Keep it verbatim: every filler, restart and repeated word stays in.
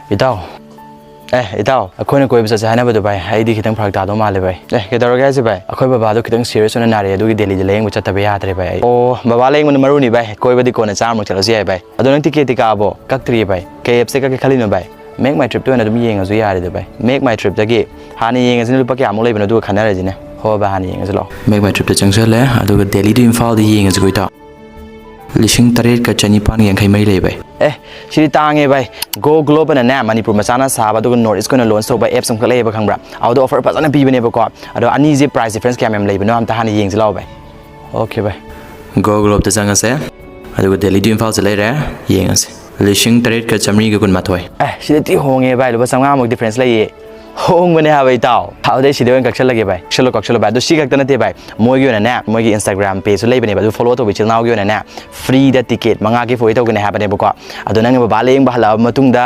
ꯏꯇꯥꯎ, ꯑꯦ ꯏꯇꯥꯎ, ꯑꯩꯈꯣꯏꯅ ꯀꯣꯏꯕ ꯆꯠꯁꯦ ꯍꯥꯏꯅꯕꯗꯣ ꯚꯥꯏ, ꯑꯩꯗꯤ ꯈꯤꯇꯪ ꯐꯔꯛ ꯇꯥꯗꯧ ꯃꯥꯜꯂꯦ ꯚꯥꯏ꯫ ꯑꯦ, ꯀꯩꯗꯧꯔꯒꯦ ꯍꯥꯏꯁꯦ ꯚꯥꯏ? ꯑꯩꯈꯣꯏ ꯕꯕꯥꯗꯣ ꯈꯤꯇꯪ ꯁꯤꯔꯤꯌꯁ ꯑꯣꯏꯅ ꯅꯥꯔꯛꯑꯦ, ꯑꯗꯨꯒꯤ ꯗꯦꯜꯂꯤꯗ ꯂꯥꯌꯦꯡꯕ ꯆꯠꯇꯕ ꯌꯥꯗ꯭ꯔꯦ ꯚꯥꯏ ꯑꯩ꯫ ꯑꯣ, ꯕꯕꯥ ꯂꯥꯌꯦꯡꯕꯅ ꯃꯔꯨꯅꯤ ꯚꯥꯏ, ꯀꯣꯏꯕꯗꯤ ꯀꯣꯟꯅ ꯆꯥꯝꯃꯨꯛ ꯆꯠꯂꯁꯨ ꯌꯥꯏ ꯚꯥꯏ꯫ ꯑꯗꯣ ꯅꯪ ꯇꯤꯀꯦꯠꯇꯤ ꯀꯛꯑꯕꯣ? ꯀꯛꯇ꯭ꯔꯤꯌꯦ ꯚꯥꯏ꯫ ꯀꯩ ꯑꯦꯞꯁꯇ ꯀꯛꯀꯦ ꯈꯜꯂꯤꯅꯣ ꯚꯥꯏ? Make My Tripꯇ ꯑꯣꯏꯅ ꯑꯗꯨꯝ ꯌꯦꯡꯉꯁꯨ ꯌꯥꯔꯦꯗ ꯚꯥꯏ꯫ Make My Tripꯇꯒꯤ ꯍꯥꯟꯅ ꯌꯦꯡꯉꯁꯤꯅ ꯂꯨꯄꯥ ꯀꯌꯥꯃꯨꯛ ꯂꯩꯕꯅꯣ ꯑꯗꯨꯒ ꯈꯟꯅꯔꯁꯤꯅꯦ꯫ ꯍꯣꯏ ꯚꯥꯏ, ꯍꯥꯟꯅ ꯌꯦꯡꯉꯁꯤ ꯂꯥꯛꯑꯣ꯫ Make My Tripꯇ ꯆꯪꯁꯜꯂꯦ, ꯑꯗꯨꯒ ꯗꯦꯜꯂꯤ to ꯏꯝꯐꯥꯜꯗ ꯌꯦꯡꯉꯁꯤꯀꯣ ꯏꯇꯥꯎ꯫ ꯂꯤꯁꯤꯡ ꯇꯔꯦꯠꯀ ꯆꯅꯤꯄꯥꯟ ꯌꯥꯡꯈꯩ ꯃꯔꯤ ꯂꯩ ꯚꯥꯏ꯫ ꯑꯦ, ꯁꯤꯗꯤ ꯇꯥꯡꯉꯦ ꯚꯥꯏ꯫ Go Globeꯅꯅꯦ, ꯃꯅꯤꯄꯨꯔ ꯃꯆꯥꯅ ꯁꯥꯕ ꯑꯗꯨꯒ North Eastꯀꯤ ꯑꯣꯏꯅ ꯂꯣꯟꯁ ꯇꯧꯕ ꯑꯦꯞꯁ ꯑꯃꯈꯛ ꯂꯩꯌꯦꯕ, ꯈꯪꯕ꯭ꯔꯥ? ꯑꯗꯨꯗ ꯑꯣꯐꯔ ꯐꯖꯅ ꯄꯤꯕꯅꯦꯕꯀꯣ꯫ ꯑꯗꯣ ꯑꯅꯤꯁꯦ ꯄ꯭ꯔꯥꯏꯁ ꯗꯤꯐ꯭ꯔꯦꯟꯁ ꯀꯌꯥꯝ ꯌꯥꯝ ꯂꯩꯕꯅꯣ ꯑꯝꯇ ꯍꯥꯟꯅ ꯌꯦꯡꯁꯤ ꯂꯥꯛꯑꯣ ꯚꯥꯏ꯫ ꯑꯣꯀꯦ ꯚꯥꯏ꯫ Go Globeꯇ ꯆꯪꯉꯁꯦ꯫ ꯑꯗꯨꯒ ꯗꯦꯜꯂꯤ to ꯏꯝꯐꯥꯜꯁꯦ ꯂꯩꯔꯦ꯫ ꯌꯦꯡꯉꯁꯦ꯫ ꯂꯤꯁꯤꯡ ꯇꯔꯦꯠꯀ ꯆꯥꯃꯔꯤꯒ ꯀꯨꯟꯃꯥꯊꯣꯏ꯫ ꯑꯦ, ꯁꯤꯗꯗꯤ ꯍꯣꯡꯉꯦ ꯚꯥꯏ, ꯂꯨꯄꯥ ꯆꯥꯝꯃꯉꯥꯃꯨꯛ ꯗꯤꯐ꯭ꯔꯦꯟꯁ ꯂꯩꯌꯦ꯫ ꯍꯣꯡꯕꯅꯦ ꯍꯥꯏꯕ ꯏꯇꯥꯎ꯫ ꯑꯗꯨꯗꯩ ꯁꯤꯗ ꯑꯣꯏꯅ ꯀꯛꯁꯜꯂꯒꯦ ꯚꯥꯏ꯫ ꯀꯛꯁꯜꯂꯣ, ꯀꯛꯁꯜꯂꯣ ꯚꯥꯏ꯫ ꯑꯗꯣ ꯁꯤ ꯈꯛꯇ ꯅꯠꯇꯦ ꯚꯥꯏ, ꯃꯣꯏꯒꯤ ꯑꯣꯏꯅꯅꯦ, ꯃꯣꯏꯒꯤ Instagram pageꯁꯨ ꯂꯩꯕꯅꯦꯕ꯫ ꯑꯗꯨ ꯐꯣꯂꯣ ꯇꯧꯕ ꯏꯆꯤꯜ ꯏꯅꯥꯎꯒꯤ ꯑꯣꯏꯅꯅꯦ, ꯐ꯭ꯔꯤꯗ ꯇꯤꯀꯦꯠ ꯃꯉꯥꯒꯤ ꯐꯣꯔ ꯇꯧꯒꯅꯤ ꯍꯥꯏꯕꯅꯦꯕꯀꯣ꯫ ꯑꯗꯣ ꯅꯪꯒꯤ ꯕꯕꯥ ꯂꯥꯌꯦꯡꯕ ꯍꯜꯂꯛꯑꯕ ꯃꯇꯨꯡꯗ